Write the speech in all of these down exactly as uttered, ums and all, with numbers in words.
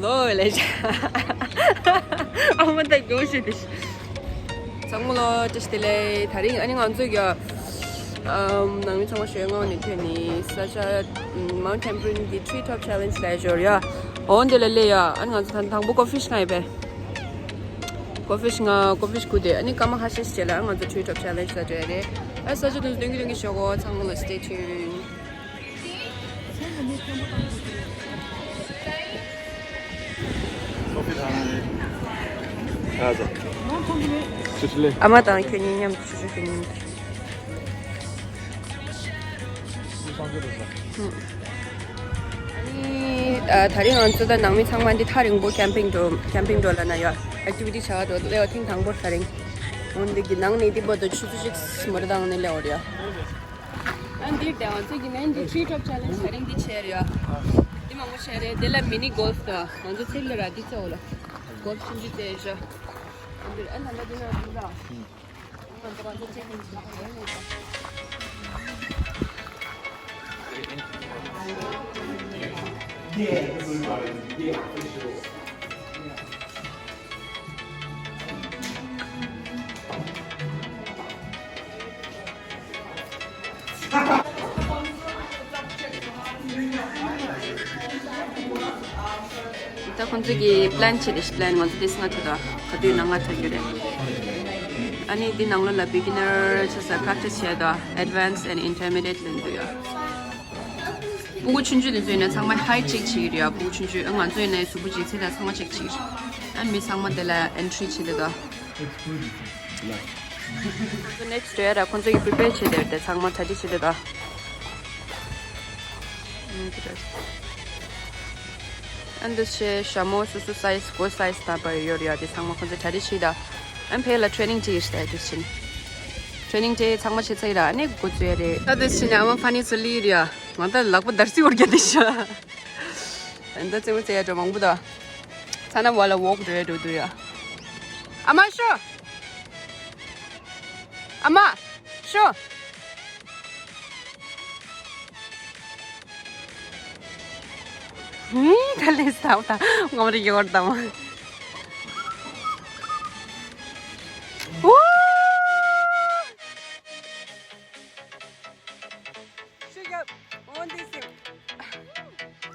ལོ་ལེ་ཤ། ཨ་མ་ད་གྱོང་ཤི་དེ། ཚང་མ་ལོ་བཀྲ་ཤིས་བདེ་ལེགས། དེ་རིང་ཨ་ནི་ང་ཚོ་གི་ཨམ་ནང་མི་ཚང་མ་ཞོལ་ངང་ནས་ཐོན་ནི་ས་ཆ་Mount Tamborine གི་Tree Top Challenge ལ་ཞོར་ཡ། འོན་དེ་ལ་སླེབས་ཡ། ཨ་ནི་ང་ཚོ་ད་དང་པོ་ཀོ་ཕི་ཤི་ང་ཡི་པས། ཀོ་ཕི་ཤི་ང་ཀོ་ཕི་ཤི་ཁུ་དེ་ཨ་ནི་སྐར་མ་ཁ་ཤས་ཤིག་རྗེས་ལ་ང་ཚོ་Tree Top Challenge ལ་འགྲོ་ཡ་རེད། ཨ་ས་ཆ་དུང་སུ་དོན་གི་དོན་གི་ཞོག་གོ། ཚང་མ་ལ་stay tuned། ཨ་མ་དང་ཁྱོད་གཉིས་མཉམ་དུ་ཆུ་ཆུ་ཁྱོད་གཉིས་མཉམ་དུ། ཨ་ནི་ཨ་དེ་རིང་ང་ཚོ་ད་ནང་མི་ཚང་མ་འདི་ཐག་རིང་པོ་camping འགྲོ། camping འགྲོ་ལབ་ན་ཡ་activity བྱ་བ་འགྲོ་སླེབས་པ་ཐེངས་དང་པོ་རེད་དེ་རིང་། འོན་ཏེ་གི་ནང་ནས་འདི་བར་དུ་ཆུ་ཚོད་གཅིག་མ་རེད་དང་ནས་སླེབས་པ་རེད་ཡ། ཨ་འདིར་བསྡད་པ་ཚོ་གི་ནང་གི་Tree Top Challenge དེ་རིང་འདི་བྱས་རེད་ཡ། འདི་མང་པོ་བྱས་རེད། དེ་ལ་mini golf དང་ང་ཚོ་ཚིག་ལ་ར་འདི་ཚོ་ལ་golf ཆུང་ཆུང་བཙལ་ཤག་ཨ་འདིར་ཨ་ད་ལྟ་འདི་ན་འདུག་ལ། ད་ཁོང་ཚོ་གི་plan བྱེད་དེ་plan ང་ཚོ་དེ་སྔ་ཐོས་དོ། ག་དུས་ནང་ང་ཐོས་རྒྱུ་རེད། ཨ་ནི་འདི་ནང་ལོགས་ལ་beginner བྱས་ས་practice བྱས་དོ། Advanced and Intermediate ལེན་འདུག་ཡ། སྤུ་གུ་ཆུང་ཆུང་དེ་ཚོ་ཡིན་ན་ཚང་མ་height check བྱེད་ཀྱི་རེད་ཡ། སྤུ་གུ་ཆུང་ཆུང་ཨ་ང་ཚོ་ཡིན་ན་གཟུགས་པོ་ཇེ་ཚད་དང་ཚང་མ་check བྱེད་ཀྱི་རེད། ཨ་ནི་མི་ཚང་མ་དེ་ལ་entry བྱེད་དེ་དོ། ཁོང་ཚོ་next day ར་ཁོང་ཚོ་གི་prepare བྱེད་དེ་རེད་དེ་ཚང་མ་གྲ་སྒྲིག་བྱེད་དེ་དོ། ཨན་དུ་ཤེ་ཞྭ་མོ་སོ་སོ་size སྒོ་size དང་པ་ཡོད་ཡོད་དེ་ཚང་མ་ཁོང་ཚོ་གྲ་སྒྲིག་བྱེད་ད། ཨན་ཕེ་ལ་training བྱེད་ཡིན་ཤི་ད་དུ་ཕྱིན། training བྱེད་ཚང་མ་བྱེད་ཚར་ཡིན་ད་ཨ་ནི་འགོ་བཙུགས་ཡ་རེད། ད་དུ་ཕྱིན་ཨ་མ་ཕ་ནི་ཚོ་ལི་རེད་ཡ། ང་ད་ལག་པ་འདར་སི་འོར་རྒྱ་དེ་ཤ། ཨན་ད་རྩེད་མོ་རྩེ་ཡ་འགྲོ་མང་པོ་ད། ཚ་ན་བ་ལ་walk འགྲོ་ཡ་འགྲོ་དུ་ཡ། ཨ་མ་ཤོ། ཨ་མ་ཤོ། ཧུང་། ད་ལས་སའོ་ད་ངོམ་རེ་ཡོར་དམ། ཝུ། ཤུ་རྒྱབ། འོན་ཏེ་སེམས།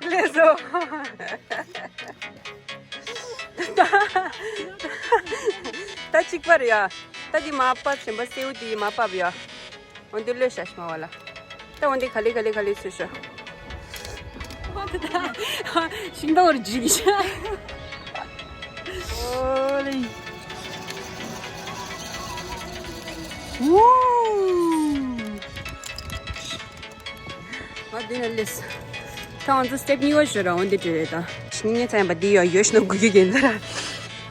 ལས་སོ། ད་ད་གཅིག་པ་རེད་ཡ། ད་འདི་མ་པ་ཆེན་པོ་སེའུ་འདི་མ་པ་བ་ཡ། འོན་ཏེ་ལོས་ཤ་ཤི་མ་བ་ལ། ད་འོན་ཏེ་ག་ལེ་ག་ལེ་ག་ལེ་ཚུད་ཤོ། ཤིང་ཏོག་རྒྱུག་ཤ། ཨོ་ལེ། ཝུ། ང་འདི་ན་ལེས། ད་ང་ཚོ་step གཉིས་པ་ཞོར་ར་འོན་ཏེ་འདྲ་རེད་ད། ཤིང་ངེ་ཚན་པ་འདི་ཡོ་ཡོ་ཤི་ན་དགུ་གི་རྒྱན་ད་ར།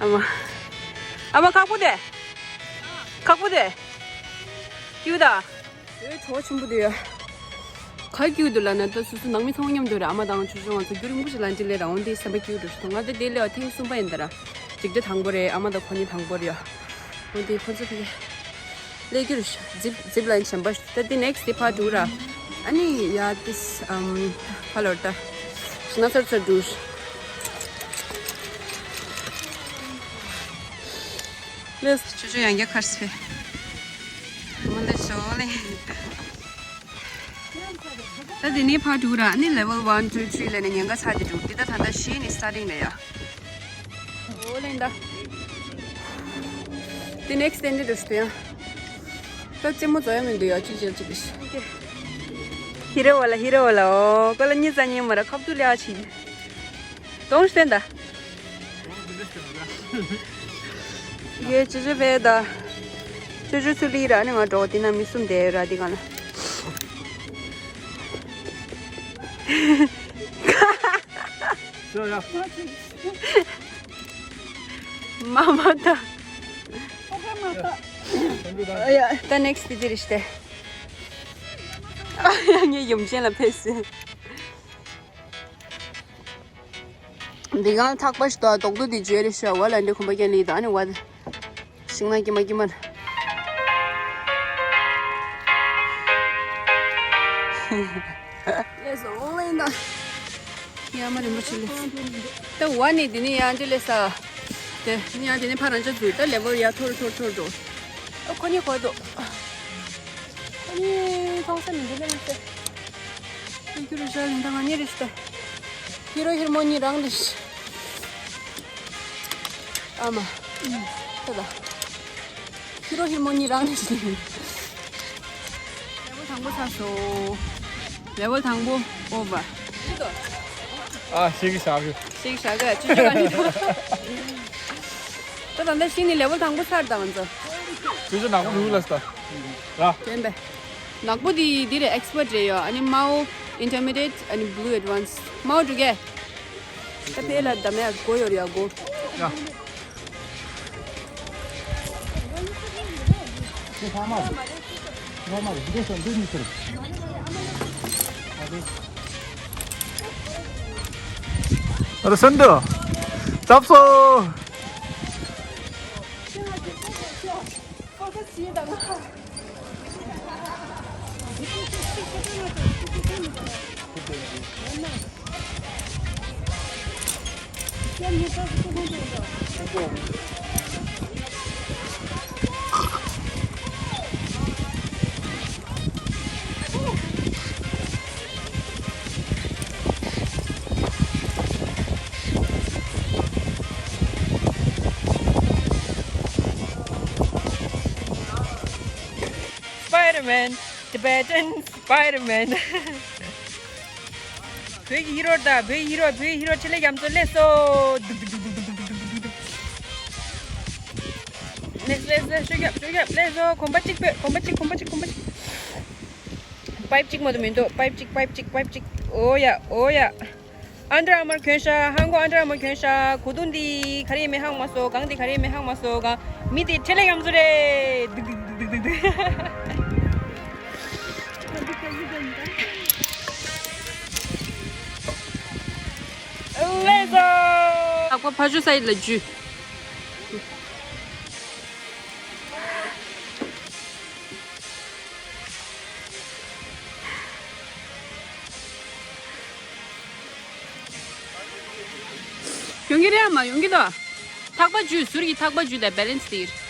ཨ་མ། ཨ་མ་ཁག་པོ་དེ། ཁག་པོ་དེ། ཡུ་ད། ཨེ་གྲོགས་ཆེན་པོ་དེ། ག་སྐྱིད་འདུག་ལབ་ན་ད་སོ་སོ་ནང་མི་ཚང་མ་མཉམ་དུ་རེད། ཨ་མ་དང་ཆུ་ཆུ་ང་ཚོ་རྒྱུན་རིང་པོ་ཞིག་ལ་འདི་ལས་རང་འོང་དེ་སེམས་པ་སྐྱིད་འགྲོ་ཞིག་ང་ད་དེ་ལས་ཐེངས་གསུམ་པ་ཡིན་ད་ར། འཇིགས་བྲལ་དང་པོ་རེད། ཨ་མ་དང་ཁོ་གཉིས་དང་པོ་རེད་ཡ། འོང་དེ་ཁོ་ཚོ་ཕ་གི་ལས་རྒྱུ་རུ་ཤ་zip zip line ཆེན་པོ་ད་དེ་next དེ་ཕར་འགྲོ་ར། ཨ་ནི་ཡ་དེ་ཨམ་ཕ་ལོར་ད་ཤི་ན་ཚར་ཚར་འགྲོ་ཤ། ལས་ཆུ་ཆུ་ཡང་རྒྱ་ཁར་སི་ཕེ། མ་ལས་ཤོ་ལེ། ད་དེ་ནས་ཕར་འགྲོ་ར་ནི་level one two three ལས་ནས་ཉེན་ཁ་ཚ་དེ་འགྲོ་འདི་ད་ད་ལྟ་བཞི་ནི་starting རེད་ཡ། ཨོ་ལེན་ད། དེ་next དེ་འདྲ་འགྲོ་ཤི་ཡ། ད་རྩེད་མོ་རྩོ་ཡ་མི་འདུག་ཡ་གཅིག་བྱས་གཅིག་གིས། ཧི་རོ་བ་ལ་ཧི་རོ་བ་ལ་ཨོ་ཀོ་ལ་གཉིས་ཙ་གཉིས་མ་ར་ཁབ་ཏུ་ལེ་ཨ་ཆི། གདོང་ཤི་ད། ཡེ་ཅི་ཅི་བས་ད། ཅི་ཅི་ཚུ་ལི་ར་ནི་ང་འགྲོ་དེ་ན་མི་གསུམ་དེ་ར་དེ་ག་ན། ཤོ་ཡ། མ་མ་ད། ཨ་ཡ་ད་next དེ་དེ་རེད་ཤི་ཏེ། ཨ་ཡ་ངའི་ཡུམ་ཆེན་ལ་ཕེབས་སོང་། འདི་གང་ཐག་པ་ཞིག་ཏོ་རྡོག་རྡོག་འདི་བརྗོད་རེ་ཤོ་བ་ལ་འདི་ཁོམ་པ་ཀྱང་ལི་ད་ནི་བ། ཤིང་ན་ཀྱི་མ་ཀྱི་མ། Yes, all in the ཡ་མ་རིན་པོ་ཆེ་ལས། ད་ཝ་ནི་དེ་ནི་ཡང་འདི་ལས་ས། དེ་ནི་ཡང་དེ་ནི་ཕ་རང་ཅག་འཛུལ་ད་ལེ་བོ་ཡ་ཐོར་ཐོར་ཐོར་འགྲོ། ཨ་ཁོ་ནི་གོ་དོ། ཁོ་ནི་མཐོང་ས་མི་འདུག་ལེ་མི་ཚེ། ཁྱོད་རུ་ཤར་ཡིན་ད་ང་ནི་རེ་ཤི་ད། ཧི་རོ་ཧི་ར་མོ་ནི་རང་རེ་ཤི། ཨ་མ། ཁྱོད་ད། ཁྱི་རོ་ཧི་མོ་གཉིས་རང་རེད་ཟེར། ལེ་ཝལ་དང་པོ་ཚར་སོང་། ལེ་ཝལ་དང་པོ་ཨོ་བར། ཨ་ཤེས་ཀྱི་བཞག་གི་ཤེས་ཀྱི་བཞག་གི་ཅི་ཅི་ག་ནི་ད། ད་ད་ལྟ་ཤི་ནི་ལེ་ཝལ་དང་པོ་ཚར་ད་ང་ཚོ། ཅི་ཅི་ནག་པོ་རུ་ལ་སྟ། ར། དྲན་པས། ནག་པོ་དེ་དེ་རེད་ཨེག་སི་པར་རེད་ཡོད། ཨ་ནི་དམར་པོ་ཨིན་ཊར་མི་ཌི་ཡེཊ། ཨ་ནི་བྷུ་ལུ་ཨེཌ་ཝན་སི། དམར་པོ་འགྲོ་གས། ད་ཕེ་ལ་ད་མེ་ཨ་གོ་ཡོད་རེད་ཨ་གོ། ཡ། ཨ་ར་སན་དོ། ཙབ་སོ། Spider-Man, Tibetan Spider-Man. བོད་ཀྱི་ཧི་རོ་ད། བོད་ཀྱི་ཧི་རོ། བོད་ཀྱི་ཧི་རོ་ཆེ་ལེ་རྒྱ་མཚོ་སླེབས་སོ། སླེབས་སླེབས་སླེབས། ཤོག་རྒྱབ་ཤོག་རྒྱབ་སླེབས་སོ། གོམ་པ་གཅིག་པོས། གོམ་པ་གཅིག་གོམ་པ་གཅིག་གོམ་པ་གཅིག་པའིབ་གཅིག་མ་གཏོགས་མི་འདུག་པའིབ་གཅིག་པའིབ་གཅིག་པའིབ་གཅིག་ཨོ་ཡ་ཨོ་ཡ། ཨན་ཌར་ཨར་མར་གྱོན་ཤག་ཧང་གོ་ཨན་ཌར་ཨར་མར་གྱོན་ཤག་གོས་ཐུང་འདི་ག་རེ་མེད་ཧང་མ་སོ། གང་འདི་ག་རེ་མེད་ཧང་མ་སོ། གང་མི་འདི་ཁྲེ་ལེ་ཡམ་སུ་རེད། དུག་དུག་དུག་དུག་དུག་དུག་ལེ་ཟོ། ཨ་ཁོ་ཕ་ཇུ་སའིཌ་ལ་ཇུ། ཡོང་གི་རེད་མ་ཡོང་གི་འདུག་ཐག་པ་འཇུས། ཟུར་གྱི་ཐག་པ་འཇུས་དང་བེ་ལེན་སི་སྟེར།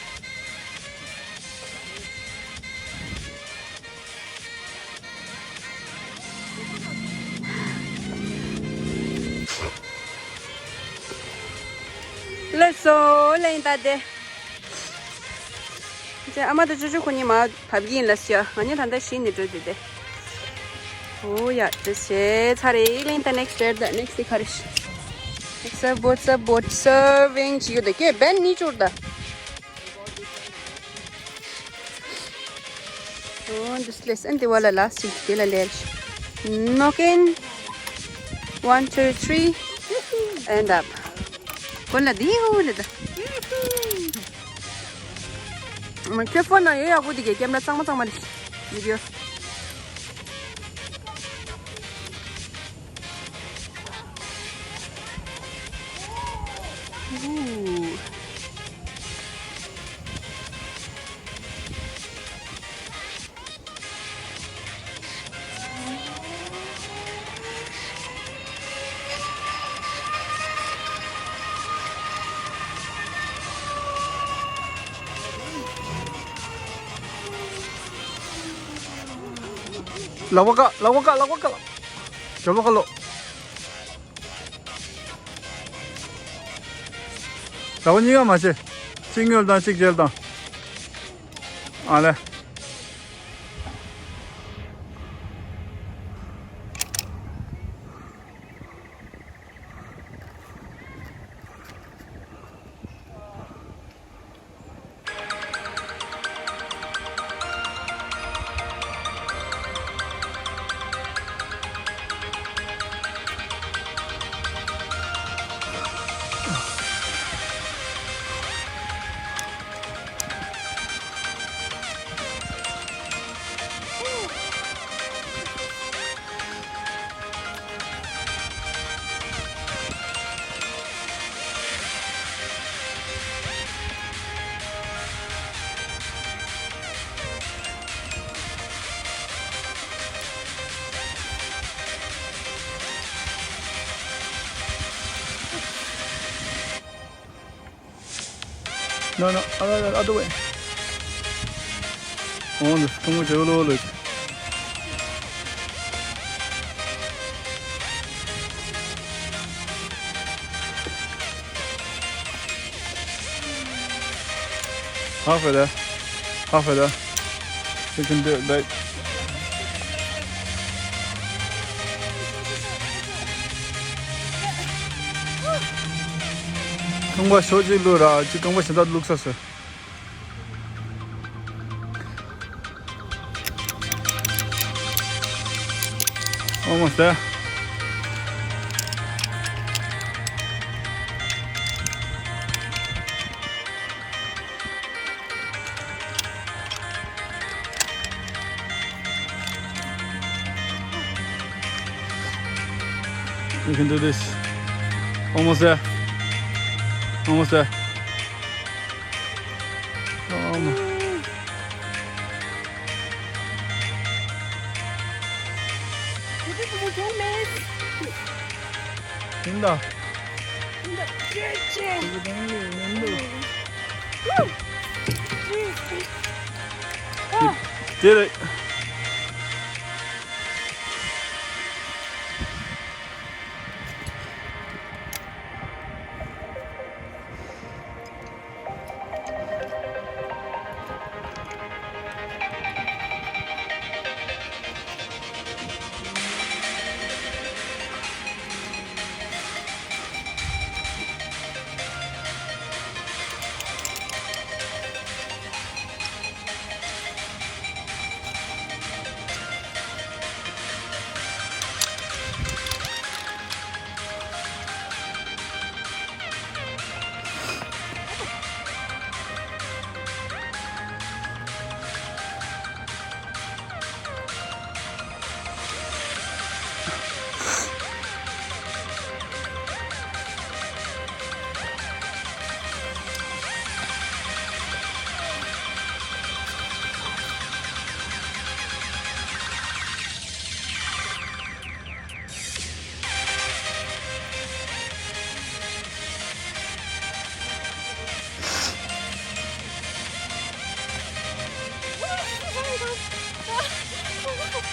ལགས་སོ་ལེན་ད་དེ། ཅེ་ཨ་མ་དང་ཅོ་ཅོ་ཁོ་གཉིས་མར་བབས་ཀྱི་ཡིན་ལ་ཟེར། ང་གཉིས་ད་ལྟ་གཞི་ནས་འགྲོ་དུས་དེ། ཨོ་ཡ་ཅེ་བྱས་ཚར་རེད། ལེན་ད་ནེག་སི་ཌེ་ད་ནེག་སི་ཌེ་ག་རེ་ཤི། ནེག་སི་ཌེ་བོཊ་སབ་བོཊ་སར་ཝིང་བྱེད་ཡོད་དེ་ཀེ་བན་ནི་ཅོར་ད། Oh, this place and the wall last week, the last. Knocking. One, two, three, and up. Kola di ho le da. Man ke phone na ye ya ko di ke camera sang ma sang ma di. Video. Ooh. ལག་པ་བཀག་ལག་པ་བཀག་ལག་པ་བཀག་ལག་པ་བཀག་ལོ། ལག་པ་གཉིས་ཀ་མ་བྱེད། གཅིག་སྔོན་དང་གཅིག་རྗེས་དང་། ཨ་ལེ། No, no, other, other way. Oh, this is too much overload. Half of that. Half of that. You can do it, babe. རྐང་པ་ཤོག་ཅིག་བླུགས་ར། ཅིག་རྐང་པ་གཞན་དག་བླུགས་ས་སོ། Almost there. You can do this. Almost there. Almost there. Um, Linda. Linda. Did it.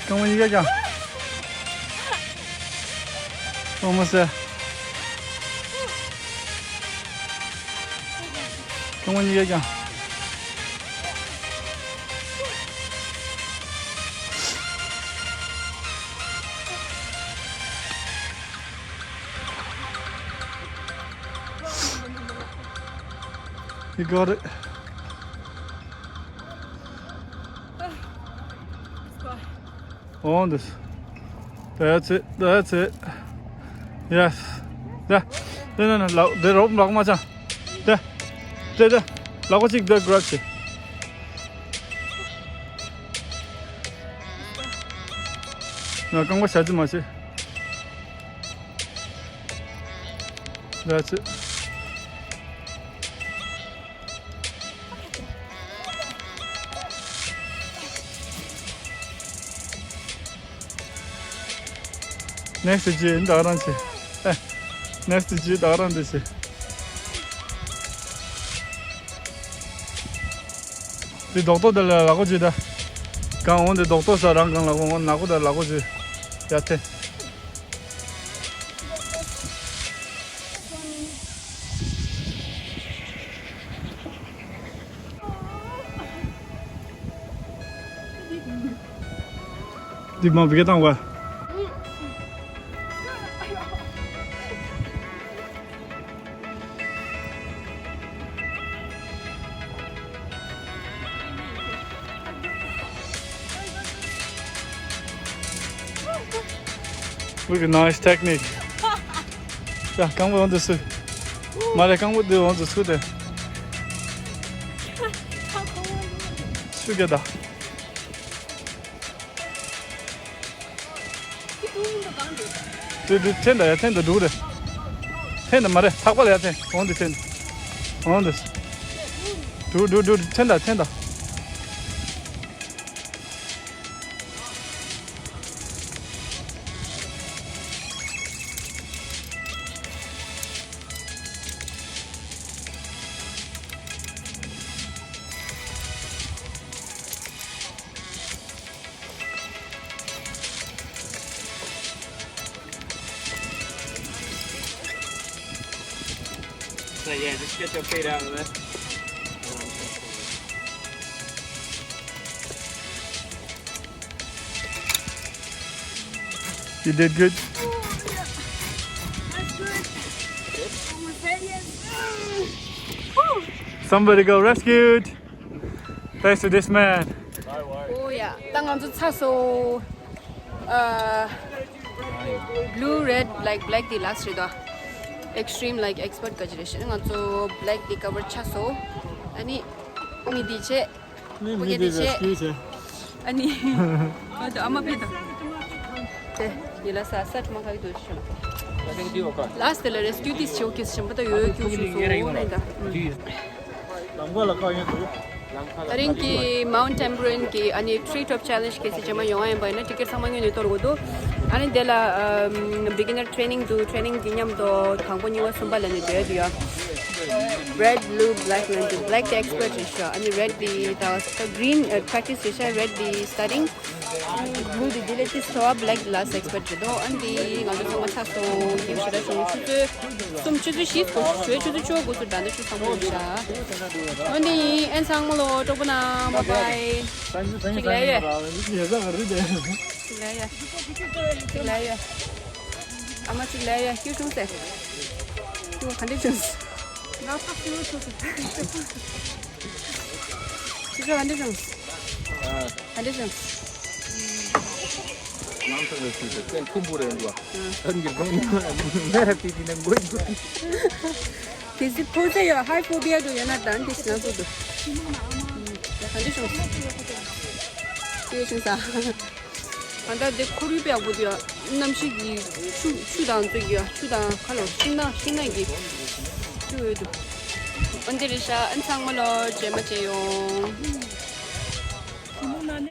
རྐང་པ་གཉིས་ཀ་ཀྱང་། ཨོ་མ་ཟེར། རྐང་པ་གཉིས་ཀ་ཀྱང་། You got it. On this. That's it. That's it. Yes. ད། དེ་ནས་ལག་དེ་རོབ་ལག་མ་ཆ། དེ། དེ་དེ། ལག་པ་གཅིག་དེ་གྲབ་བྱེད། ང་རྐང་པ་བྱ་རྩིས་མ་བྱེད། That's it. Next ཇི་འདྲ་རང་ཆེ། ཨེ། Next ཇི་འདྲ་རང་འདི་ཆེ། དེ་རྡོག་ཐོ་དེ་ལ་ལག་པ་ཇི་ད། གང་འོང་དེ་རྡོག་ཐོ་ས་རང་གང་ལག་པ་འོང་ནག་པོ་དེ་ལག་པ་ཇི། ཡ་ཐེ། འདི་མ་བི་ག་བཏང་བ། Look at nice technique. ཡ། རྐང་པ་འོང་དུ་སུ། མ་རེད། རྐང་པ་འདི་འོང་དུ་སུ་དེ། སུ་ག་ད། དེ་དེ་འཐེན་ད་ཡ། འཐེན་ད་འགྲོ་རེད། འཐེན་ད་མ་རེད། ཐག་པ་ལ་ཡ་འཐེན། འོང་དུ་འཐེན། འོང་དུ། འགྲོ་འགྲོ་འགྲོ། འཐེན་ད་འཐེན་ད། Yeah, just get your feet out of there. You did good. That's good. Almost there, yes. Woo! Somebody go rescued. Thanks to this man. Oh yeah. ད་ང་ཚོ་ཚར་སོང་། ཨ། Blue, red, like, black དེ་last རེད་དོ། Extreme, like, expert ག་ཅི་རེད་ཤེས། ང་ཚོ་black དེ་cover ཆགས་སོང་། ཨ་ནི་མི་དེ་བྱས། ནི་ཕོ་མི་རྒྱས་དེ་དེ་བྱས། Rescue བྱས། ཨ་ནི་ཨ་དོ་ཨ་མ་ཕེ་དང་། དེ་ཡི་ལ་ས་ས་ཁྲི་མ་ཁ་གི་དོ་ཤོ། Last དེ་ལ་rescue དེ་ཆེའོ་ཀེས་ཆེན་པོ་ད་ཡོད་ཡོད་ཀྱུ་ཞུ་སོང་ནས་ད། ལམ་ཁ་ལ་ཁ་ཡོད་འདུག་ད་རིང་གི་Mount Tamboran གི་ཨ་ནི་Tree Top Challenge གལ་སྲིད་རྗེས་མ་ཡོང་བ་ཡིན་པ་ཡིན་ན་ཊི་ཀེཊ་ཚང་མ་སྔོན་ནས་གཏོར་དགོས་འདུག་ཨ་ནི་དེ་ལ་ཨམ་beginner training འདུག training གི་མཉམ་དུ་དང་པོ་གཉིས་པ་གསུམ་པ་ལ་ནི་བསྡད་དུ་ཡོད། Red, blue, black ལ་འདུག black དེ་expert རེད་ཤག་ཨ་ནི་red དེ་ད་green practice རེད་ཤག red དེ་starting blue དེ་དེ་ལས་ཏིས་ཐོ་བ་black དེ་last expert རེད་དོ། ཨ་ནི་དེ་ང་ཚོ་ཚང་མ་ཚར་སོང་། ཡིན་ཞེ་དྲག་བྱུང་ཆུ་ཚོད་གསུམ་ཆུ་ཚོད་བཞི་དགུ་ཆུ་ཚོད་ཆུ་ཚོད་བཅུ་དགུ་ཚོད་འདྲ་འདྲ་ཆུ་ཚང་མ་ཡིན་ཤག་འོན་ཏེ་ཡིན་ཨན་ཚང་མ་ལོ་སྤྲོ་པོ་ན་bye bye། གཅིག་ལས་ཡོད། གཅིག་ལས་ཡོད། གཅིག་ལས་ཡོད། ཨ་མ་གཅིག་ལས་ཡོད། ཁྱོད་བྱུང་ཟེར། ཁྱོད་ག་འདྲ་བྱུང་། ཁྱོད་ཚོ་ག་འདྲ་བྱུང་། ག་འདྲ་བྱུང་། ནང་ཚང་ལ་ཞུས་ཏེ་བཙན་ཁུམ་བུ་རེད་འདུག་ཨ། ཨ་ནི་གོང་ནས་མེ་ར་པི་པི་ནང་དགོས་འདུག་དེ་སི་ཕོ་ཚེ་ཡོད། ཧའི་ཕོ་བི་ཡ་འདུག་ཡོད་ན་ད་འདི་ཞིག་ན་ཚོ་འདུག་ག་འདྲ་བྱུང་། དེ་བྱུང་ས། ད་ལྟ་དེ་ཁོར་ཡུག་དཔེ་ཡག་པོ་འདུག་ཡ། གནམ་གཤིས་ཀྱི་ཆུ་ཆུ་དང་ཚོད་ཀྱི་ཡ། ཆུ་དང་ཁ་ལོ་ཤིང་ནགས་ཤིང་ནགས་ཀྱི་ཆུ་འོད་འདུག་ཨ་འདི་རེད་ཤག་ཨ་ཚང་མ་ལོ་རྗེས་མ་མཇལ་ཡོང་།